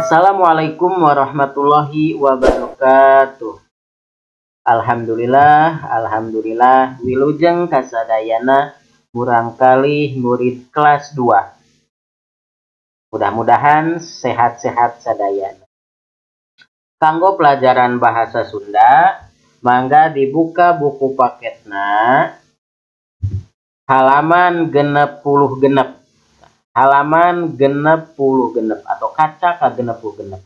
Assalamualaikum warahmatullahi wabarakatuh. Alhamdulillah, alhamdulillah, wilujeng kasadayana murangkalih murid kelas 2. Mudah-mudahan sehat-sehat sadayana. Kanggo pelajaran bahasa Sunda, mangga dibuka buku paketna halaman 66. Halaman 66 atau kaca ka 66.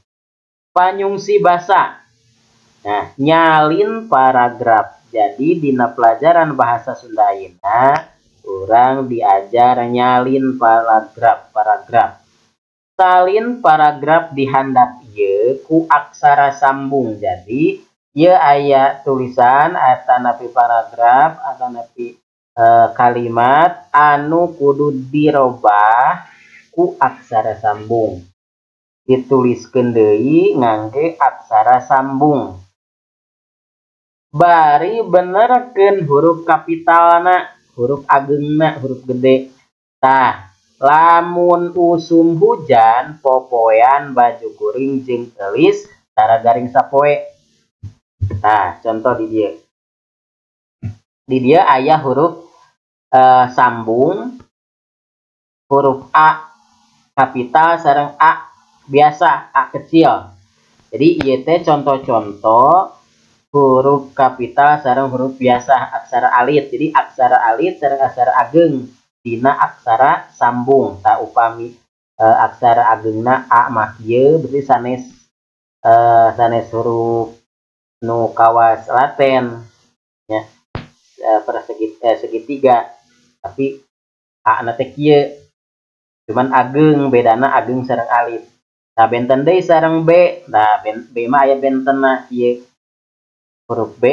Panyungsi basa. Nah, nyalin paragraf. Jadi dina pelajaran bahasa Sunda ayeuna urang diajar nyalin paragraf, paragraf. Salin paragraf di handap ieu ku aksara sambung. Jadi ieu aya tulisan atanapi paragraf atanapi kalimat anu kudu dirobah ku aksara sambung. Dituliskeun deui ngangge aksara sambung. Bari benerkeun huruf kapitalna, huruf agengna, huruf gede. Tah, lamun usum hujan popoean baju kuring jeung eulis tara garing sapoe. Tah, contoh di dieu. Di dieu aya huruf sambung, huruf A kapital sareng A biasa, A kecil. Jadi ieu teh contoh-contoh huruf kapital sareng huruf biasa, aksara alit. Jadi aksara alit sareng aksara ageng dina aksara sambung. Tah upami aksara agengna A mah kieu berarti sanes huruf nu kawas laten nya, persegi segitiga, tapi A na teh kieu cuman ageng, bedana ageng sareng alit. Nah, benten deui sareng B. Nah, B mah aya bentenna kieu. Huruf B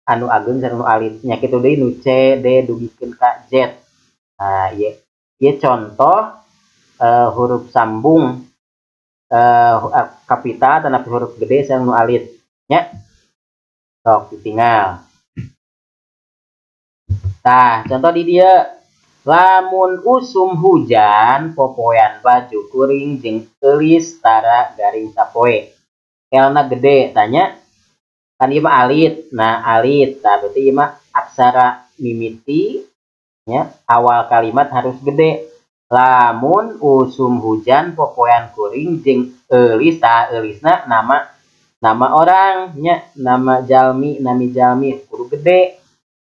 anu ageng sareng nu alit. Nya kitu deui nu C, D dugikeun ka Z. Nah, ieu ieu contoh huruf sambung kapital tanapi huruf gede sareng nu alit nya. Sok ditinggal. Tah, contoh di dieu, lamun usum hujan popoean baju kuring jeung eulis tara garing sapoe. L-na gede tanya kan ieu mah alit. Nah, alit tah berarti ieu mah aksara mimiti nya, awal kalimat harus gede. Lamun usum hujan popoean kuring jeung eulis, tah eulisna nama orang nya, nama jalmi, nami jalmi kudu gede,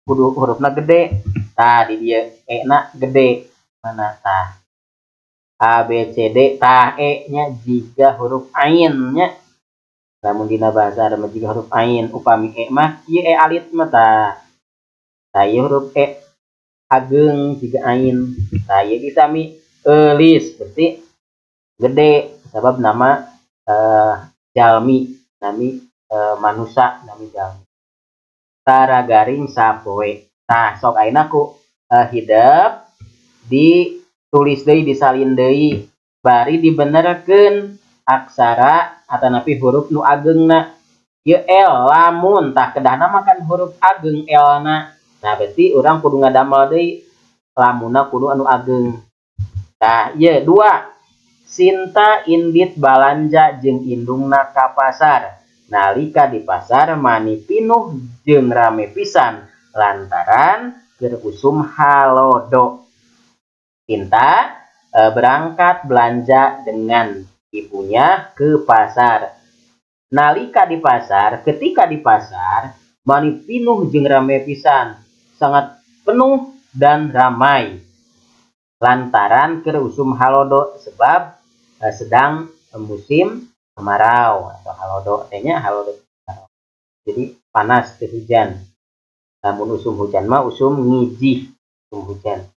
kudu hurufna gede. Tah di dieu E na gede mana tah A B C D, tah E nya jiga huruf ain nya. Lamun dina bahasa Arab jiga huruf ain, upami E mah ieu E alit mah tah. Tah ieu huruf E ageng jiga ain. Tah ieu disami eulis berarti gede sebab nama jalmi, nami manusa, nami jalmi. Tara garing sapoe. Tah sok ayeuna ku hidep ditulis deui, disalin deui, bari dibenerkeun aksara atanapi huruf nu agengna. Ieu L lamun, tah kedahna mah kan huruf ageng L-na. Nah, berarti urang kudu ngadamel deui lamunna kudu anu ageng. Tah ieu 2. Sinta indit balanja jeung indungna ka pasar. Nalika di pasar mani pinuh jeung rame pisan lantaran keur usum halodo. Sinta berangkat belanja dengan ibunya ke pasar. Nalika di pasar, ketika di pasar mani pinuh jeung rame pisan, sangat penuh dan ramai lantaran keur usum halodo, sebab sedang musim kemarau atau halodo, artinya halodo. Jadi panas ke hujan. Namun usum hujan mah usum ngijih, usum hujan.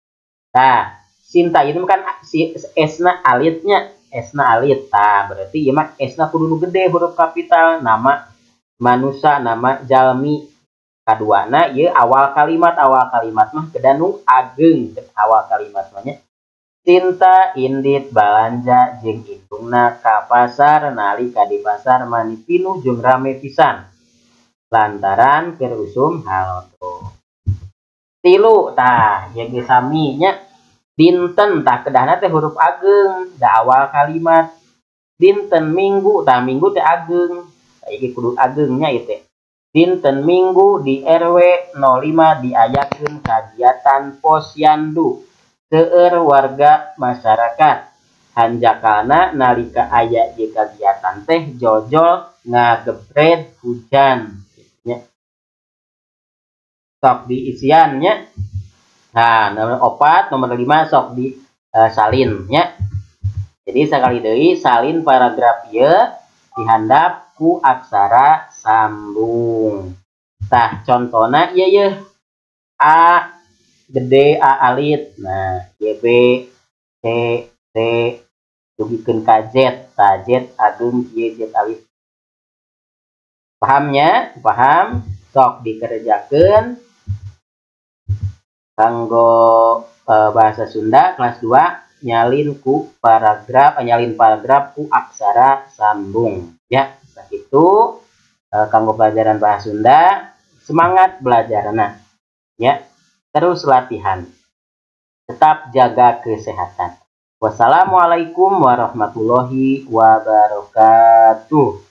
Nah, Sinta itu kan si S-na alitnya, S-na alit. Tah, berarti ieu mah S-na kudu nu gede huruf kapital, nama manusa, nama jalmi. Kaduana ieu awal kalimat, awal kalimat mah kedah nu ageng, awal kalimat mah nya. Sinta indit balanja jeung indungna ka pasar, nalika di pasar mani pinuh jeung rame pisan lantaran keur usum halodo. 3 tah ieu ge sami nya. Dinten tah kedahna teh huruf ageng da awal kalimat. Dinten Minggu, tah Minggu teh ageng. Tah ieu kudu agengnya ieu teh. Dinten Minggu di RW 05 diayakeun kagiatan posyandu seueur warga masyarakat. Hanjakalna nalika aya ieu kagiatan teh jojol ngagebred hujan nya. Sok diisian nya. Nah, nomor 4, nomor 5 sok di salin nya. Jadi sakali deui salin paragraf ieu dihandap ku aksara sambung. Tah contona ieu yeuh. A gede A alit. Nah, Y B C D dugikeun ka Z. Tah Z agung Y Z alit. Pahamnya? Paham? Sok dikerjakeun kanggo bahasa Sunda kelas 2 nyalin ku paragraf, nyalin paragraf ku aksara sambung ya. Sakitu kanggo pelajaran bahasa Sunda, semangat belajarna ya, terus latihan, tetap jaga kesehatan. Wassalamualaikum warahmatullahi wabarakatuh.